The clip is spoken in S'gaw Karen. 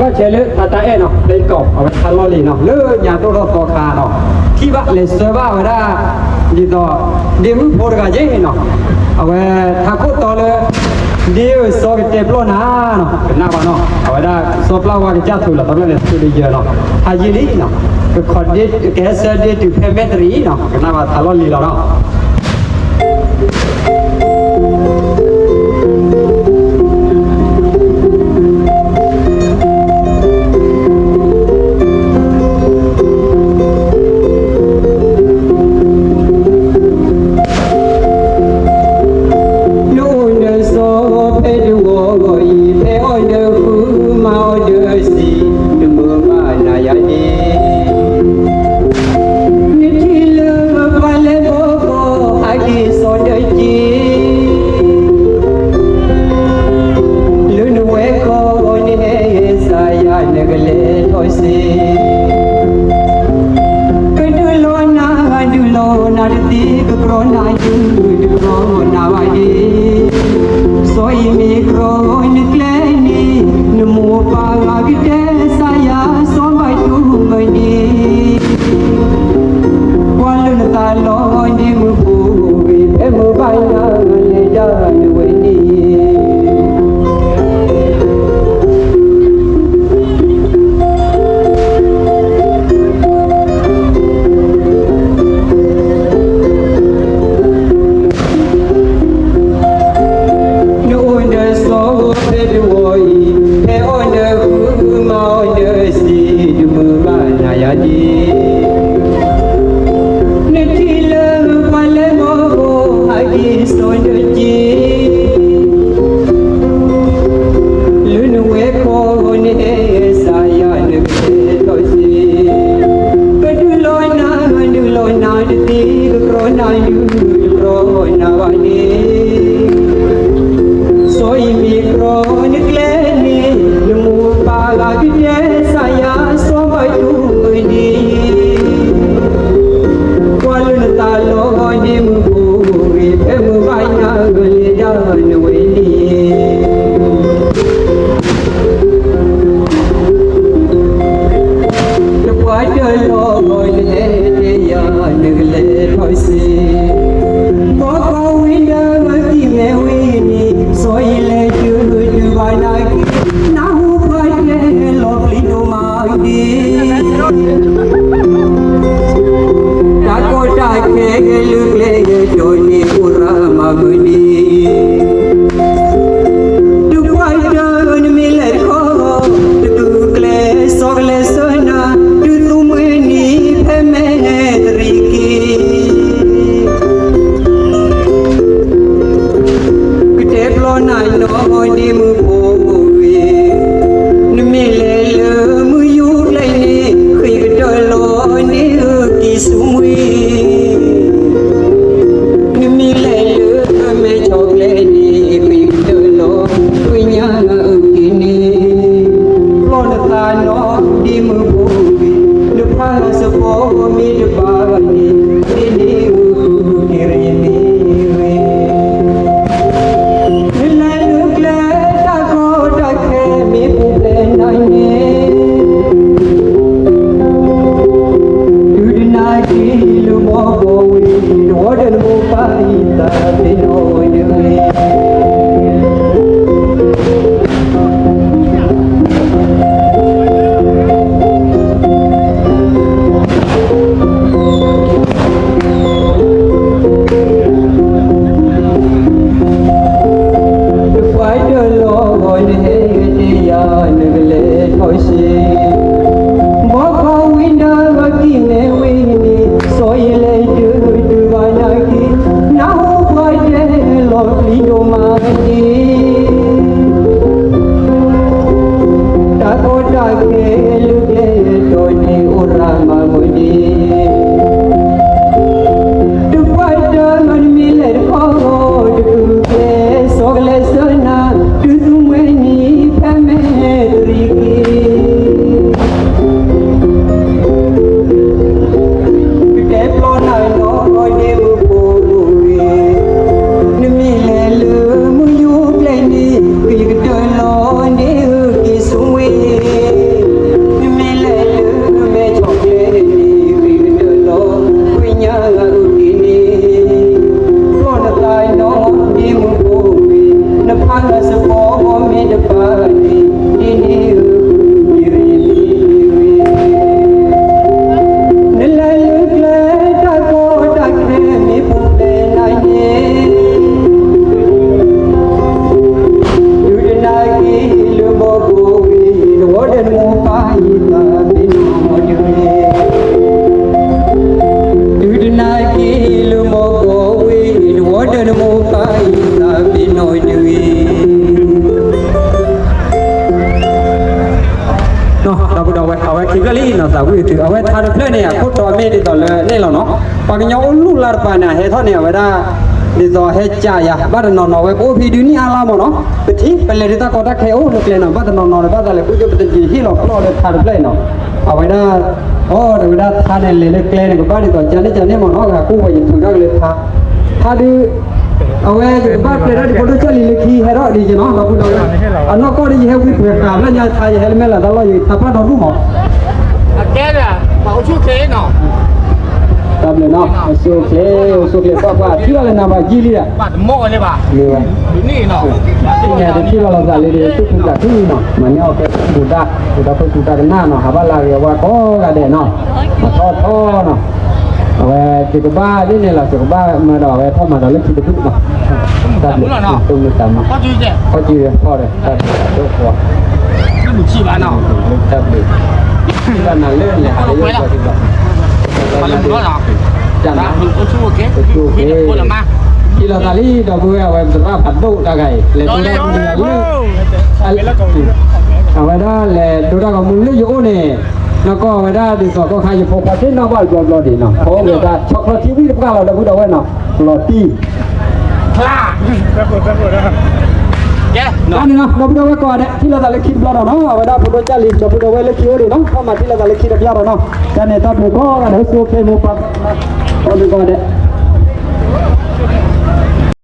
ဘၣ်ဆဲးလၢတၢ်တၢ်အဲၣ်နီၤ လၢကီး အဝဲထါလီၢ်လံၤနီၤ လၢညါတိၢ်ထီၣ်သီခါနီၤ ထံၣ်ဘၣ်လဲၤဆှၢဘၣ်ဝဲဒၣ် ဒ်သိး ဒ့မုၣ်ဖိတဂၤက့နီၤ အဝဲထါခိၣ်တီလၢ ဒ့ဧၢ စီၤကတဲာ်ပျီၢ်နၤနီၤ ကနၣ်ဘၣ်နီၤ အဝဲဒၣ်စီၤပျၢ်ဝါကစၢ်ထူးလီၤ သီဖျၢၣ်န့ၣ် ထူးတယၢၤနီၤ ဟးယံာ်လံနီၤ ကခီးဒ့ ကဟဲဆှၢဒ့တုၤဖဲမဲၣ်တရံးနီၤ ကနၣ်ဘၣ်ထါလီၢ်လံၤလီၤနီၤ နအိၣ်နစီၤဖဲတဝီဂီၢ်အံၤ ဖဲအီၣ်နဃုမၤအီၣ်နစံး နမုာ်မးနၤယၤန့ၣ် နထံၣ်လၢပှၤလဲၤဘီကီၢ် ဟးက့ၤစီၤဒၢက့ လၢနဝဲကီၢ်န့ၣ်ဟဲစးယၤ နကလဲၤထီၣ်စ့ ကဒုးလီၤနၤ ဒုးလီၤနၤတသ့ ကကြီနၤဒုး တကြီနၤဘၣ်ဒ့ စီၤအံၤမ့ၢ်ကြီနကျဲန့ၣ် နမိၢ်ပၢ်ဂၤကတဲစးယၤ စီၤဘၣ်တူၢ်မုၢ်နံၤ ကွၢ်လၢနသးလီၤဒ့မုၣ်ဖိဝဲ ဖဲမုၢ်ဘၣ်နၤလဲၤဒၣ်နဝဲန့ၣ် နအိၣ်နစီၤဖဲတဝီအံၤ ဖဲအီၣ်နဃုမၤအီၣ်နစံး နမုာ်မးနၤယၤန့ၣ် နထံၣ်လၢပှၤလဲၤဘီကီၢ် ဟးက့ၤစီၤဒၢက့ လၢနဝဲကီၢ်န့ၣ်ဟဲစးယၤ နကလဲၤထီၣ်စ့ ကဒုးလီၤနၤ ဒုးလီၤနၤတသ့ ကကြီနၤဒုး တကြီနၤဘၣ်န့ၣ် စီၤအံၤမ့ၢ်ကြီနကျဲန့ၣ် နမိၢ်ပၢ်ဂၤကတဲစးယၤ စီၤဘၣ်တူၢ်မုၢ်နံၤ ကွၢ်လၢနသးလီၤဒ့မုၣ်ဖိဝဲ ဖဲမုၢ်ဘၣ်နၤလဲၤဒၣ်နဝဲန့ၣ် နပှၤတၢၢ်လီၤ နလဲၤတဲယၤ နကလဲၤထီၣ်စ့ ဘီကီၢ်ဝံၤဒီးကံၢ်မဲဝံၤန့ၣ် စီၤအံၤလဲၤတုၤတုၤဘၣ်နၤက့ၤ နၢ်ဟူပှၤတဲလီၤပျံၤဒိၣ်မးဒ့ တၢ်ကီတၢ်ခဲလၢကျဲကတီၢ်န့ၣ် အိၣ်ရၤမၤမုာ်န့ၣ် တုၤပှၤတၢၢ်နမ့ၢ်လဲၤတခီ တကုၤကျဲစီၤကလဲၤဆှၢနၤ တုၤသူမှဲနံၤဖဲမဲၣ်တရံးက့ၤ ကတဲပျီနၤနီၢ်ဒ့မုၣ်ဖိဝဲ နမ့ၢ်လဲၤလၢမုၢ်ယူၤကျဲန့ၣ် ဃ့ကတၢၢ်လီၤန့ၢ်အုၣ်က့ၤဆူမှံ နမ့ၢ်လဲၤလၢမဲၣ်ဆီးကျဲန့ၣ် ဃ့ကတၢၢ်လီၤ ဃ့ညါအုၣ်က့ၤန့ၣ် ပျီနသးနီၢ်ဒ့မုၣ်ဖိဝဲ နဖးစ့ၢ်ကီးမ့ၢ်တဘၣ်န့ၣ် ဒ့န့ၣ်အုၣ်က့ၤရ့ၣ်န့ၣ်ဝဲ နလဲၤလၢကျဲတၢ်ကီတၢ်ခဲမ့ၢ်ပူၤဖျဲးနၤန့ၣ် တုၤတနၤက့ၤလၢဘီကီၢ်ဝံၤ နဝီဒီးနမိၢ်ပၢ်အံၤသးသ့ၣ်နီၣ်ဝဲန့ၣ်ဝဲ နပှၤတၢၢ်လီၤ နဟဲတဲယၤ နကလဲၤထီၣ်စ့ ဘီကီၢ်ဝံၤဒီးကံၢ်မဲဝံၤန့ၣ် စီၤအံၤလဲၤတုၤတုၤဘၣ်နၤက့ၤ နၢ်ဟူပှၤတဲလီၤပျံၤဒိၣ်မးန့ၣ် တၢ်ကီတၢ်ခဲလၢကျဲတီၤန့ၣ် အိၣ်ရၤမၤမုာ်န့ၣ် တပှၤတၢၢ်နမ့ၢ်လဲၤတခီ တကုၤကျဲစီၤကလဲၤဆှၢနၤ တုၤသူမှဲနံၤဖဲမဲၣ်တရံးက့ၤ အဝဲထါတဖျၢၣ်န့ၣ် အခိၣ်တီမ့ၢ်ဒ်သိးလၢန့ၣ်လီၤနီၤ. ပှၤကညီအိၣ်လူၢ်လါတပၤန့ၣ် ဟဲထီၣ်န့ၣ် အဝဲဒၣ် ဒ်သိးဟဲကးယၤ ဘၣ်တနီၤနီၤဝဲ ပအိၣ်ဖဲဒုးနံၣ်အါလါမ့ၢ်နီၤ. ပထံၣ် ပလဲၤဒုးတၢ်ကီတၢ်ခဲအိၣ်လၢကျဲနီၤ ဘၣ်တနီၤနီၤဒီး ဘၣ်သးလဲၤဃုကၠိပတယံၤဟ့ၣ်လီၤပျီလၢထါတဖျၢၣ်အံၤနီၤ. အဝဲဒၣ် အိၣ်ဒီးဝဲဒၣ်ထါန့ၣ် လဲၤလၢကျဲန့ၣ် ကဘၣ်ဒ်သိးကန့ၣ်ကန့ၣ်မ့ၢ်နီၤ ဂၤကိၢ်ဝဲယထုးထီၣ်က့ၤလၢထါ ထါဒုး အဝဲယကဘၣ်ပျဲဒၣ်ဒ်ဖိဒိၣ်ကၢ်လံၤလၢခံဟဲထီၣ်ဒ်ယနီၤ ဒီပုၢ်ဒီဝဲၢ် အနီၢ်ကီၢ်ဒ်ယဟဲဝံပှဲၤဃာ်ဖျၢၣ်ညါထါ ယဟဲလၢမဲၢ်လးတၢ်လီၢ် ယထါပၢၢ်ထီၣ်ဒူၣ်မး အကဲဒၣ် ပှၤအိၣ်ဆူၣ်ချ့နီၤ တၢ်ဘျုးနီၤ အိၣ်ဆူၣ်ချ့ အိၣ်ဆူၣ်ချ့ ကွၢ်ကွၢ် ထံၣ်ဘၣ်လၢနၤဘၣ်ယံာ်လံဒၣ် မ့ၢ်ဝဲ ဒ်န့ၣ်တထံၣ်ဘၣ်လီၤသးလၢဒ် သူၣ်ခုသးခုနီၤ မၤန့ၢ်အီၣ်ကဲပူၤဒါ ပူၤဒါဖိသူဒါကနၣ်နီၤ ဟးဘၣ်လၢအဂ့ၤအဝါကိးဂၤဒဲးနီၤ အထီၣ်ထီနီၤ အဝဲ ယကဘၣ်ဒ်န့ၣ်လီၤ ယကဘၣ်မၤဒီးအဝဲထီၣ်မၤဒီးလၢခံတဘျုးနီၤ တၢ်ဘျုး တိၢ်မုၢ်တၢ်မၤ ခီကၠီယဲၢ်ဖီဒီး တၢ်ဘျုးတၢ်ဒိၣ်ဃီ တၢ်ဘျုး ဘၣ်နၤလၢလဲၤဟးလၢယဲၢ်ဖီဒ်ဘၣ် တၢ်ဘျုး အိၣ်ဆူၣ်အိၣ်ချ့ ထံၣ်လီၤသးလံ ဒီပုၢ်ဝဲၢ် အဝဲသရၣ်ဖးဒိၣ်တၢ်ဂၤအံၤ လဲၤဒိတၢ်ဂီၤမူလၢ အဝဲဒၣ်လဲၤဒိတၢ်ဂီၤမူလၢယအိၣ်န့ၣ် နီၢ်ကီၢ်ဝဲဒၣ်ဒ်သိးကီၢ်ခါယဖိခွါသ့ၣ်နီၣ်ဘၣ်ဘျီဘျီဒံးနီၤ ဖီအိၣ်ဝဲဒၣ် chocolate ထံဝံၣ်တပှၢ်လီၤ ဒီပုၢ်ဒီဝဲၢ်နီၤ ဘျီတံၢ် ကဲ တၢ်န့ၣ်နီၤ ဒီပုၢ်ဒီဝဲၢ်ကိးဂၤဒဲး ထံၣ်လီၤသးလၢခံတဘျီဒီးနီၤ အဝဲဒၣ်ဖိဒိၣ်ကၢ်လံၤ ဒီပုၢ်ဒီဝဲၢ်လၢခံအိၣ်ဒံးနီၤ ထီၣ်မၤထံၣ်လီၤသးလၢခံတဘျီဒီးနီၤ တၢ်န့ၣ်တၢ်ဘျုးကိးဂၤဒဲး အိၣ်ဆူၣ်အိၣ်ချ့မိၢ်ပၢ် တၢ်ဘျုးကိးဂၤဒဲး